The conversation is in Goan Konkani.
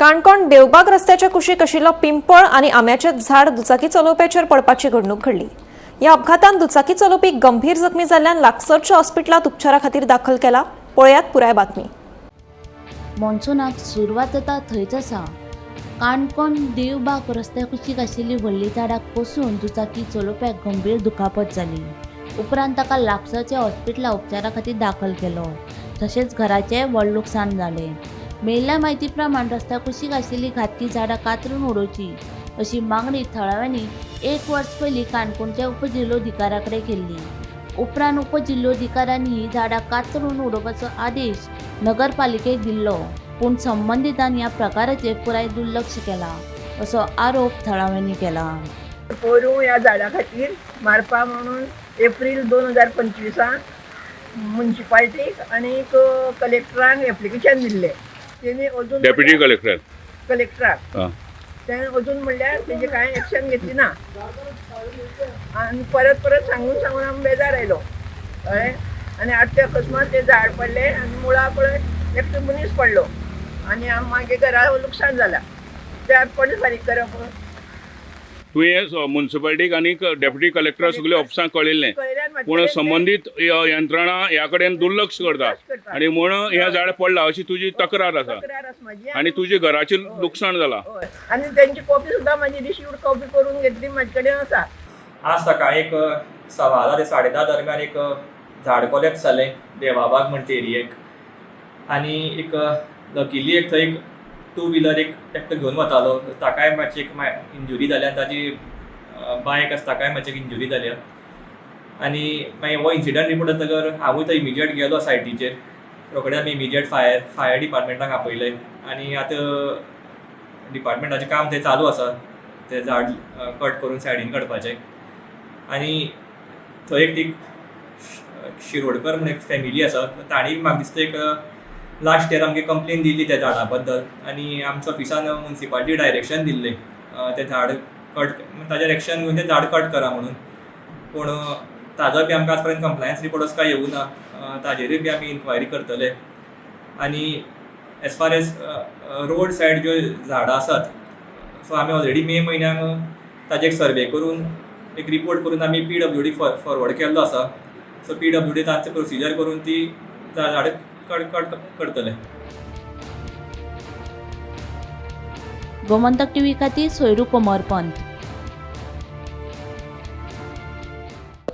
काणकोण देवबाग रस्त्याच्या कुशीक आशिल्लो पिंपळ आनी आंब्याचें झाड दुचाकी चलोवप्याचेर पडपाची घडणूक घडली. ह्या अपघातान दुचाकी चलोवपी गंभीर जखमी जाल्ल्यान लागसरच्या हॉस्पिटलांत उपचारा खातीर दाखल केला. पळयात पुराय बातमी. मॉन्सुनाक सुरवात जाता थंयच आसा. काणकोण देवबाग रस्त्या कुशीक आशिल्ली व्हडलीं झाडां कोसळून दुचाकी चलोवप्याक गंभीर दुखापत जाली. उपरांत ताका लागसरच्या हॉस्पिटलांत उपचारा खातीर दाखल केलो. तशेंच घराचेंय व्हड लुकसाण जालें. मेळिल्ल्या म्हायती प्रमाण रस्त्या कुशीक आशिल्लीं घातकी झाडां कातरून उडोवची अशी मागणी थळाव्यांनी एक वर्स पयलीं काणकोणच्या उपजिल्लोधिकाऱ्या कडेन केल्ली. उपरांत उपजिल्लोधिकाऱ्यांनी ही झाडां कातरून उडोवपाचो आदेश नगरपालिकेक दिल्लो. पूण संबंदितान ह्या प्रकाराचेर पुराय दुर्लक्ष केलां असो आरोप थळाव्यांनी केला. पोरूं ह्या झाडा खातीर मारपा म्हणून एप्रील 2025 मुन्सिपाल्टीक आनीक कलेक्टरांक एप्लिकेशन दिल्लें. तेणी अजून डेप्युटी कलेक्टर कलेक्टराक आं. तेणें अजून म्हणल्यार तेजी कांय एक्शन घेतली ना. आनी परत परत सांगून सांगून आमी बेजार आयलो, कळ्ळें. आनी आतां ते अकस्मात तें झाड पडलें आनी मुळा पळय एकटो मनीस पडलो आनी आम मागीर घरा लुकसाण जालां. तें आतां कोणें फारीक करप? तुवें मुन्सिपालिटीक आनी डेप्युटी कलेक्टर सगळे ऑफिसांक कळयल्लें, कळयल्यार मातशें पूण ते- संबंदीत यंत्रणा ह्या कडेन दुर्लक्ष करता दुर्लक्ष करता. आनी म्हणून हें झाड पडलां अशी तुजी तक्रार आसा. तक्रार आसा म्हाजी. आनी तुजे घराचें लुकसाण जालां. हय, आनी तेंची कॉपी सुद्दां म्हाजी रिसिव्ड कॉपी करून घेतली, म्हाजे कडेन आसा. आज सकाळी एक 10:15 ते 10:30 दरम्यान एक झाड कोलॅप्स जालें देवाबाग म्हणटा एरियेक. आनी एक लकिली एक थंय एक टू व्हिलर एक एकटो घेवन वतालो, ताकाय मातशी एक इंजुरी जाली आनी ताजी बायक आसा ताकाय मातशी एक इंजुरी जाल्या. आनी मागीर हो इन्सिडंट रिपोर्ट जातकर हांवूय थंय इमिजिएट गेलो सायटीचेर. रोखडे आमी इमिजिएट फायर डिपार्टमेंटाक आपयले आनी आतां डिपार्टमेंटाचें काम थंय चालू आसा, तें झाड कट करून सायडीन काडपाचें. आनी थंय एक ती शिरोडकर म्हूण एक फॅमिली आसा, तांणी म्हाका दिसता एक लास्ट इयर आमगे कंप्लेन दिल्ली त्या झाडा बद्दल आनी आमच्या ऑफिसान मुन्सिपालिटी डायरेक्शन दिल्लें, तें झाड कट, ताजेर एक्शन घेवन तें झाड कट करा म्हणून. पूण ताजो बी आमकां आज पर्यंत कंप्लायन्स रिपोर्ट असो कांय येवूं ना. ताजेरूय बी आमी इन्क्वायरी करतले. आनी as far as road side ज्यो झाडां आसात, सो आमी ऑलरेडी मे म्हयन्याक ताजेर सर्वे करून एक रिपोर्ट करून आमी पीडब्ल्यूडी फॉरवर्ड केल्लो आसा. सो पीडब्ल्यूडी तांचे प्रोसिजर करून ती झाडां कट कट करतले. गोमंतक टीव्ही खातीर सोयरू कोमरपंत.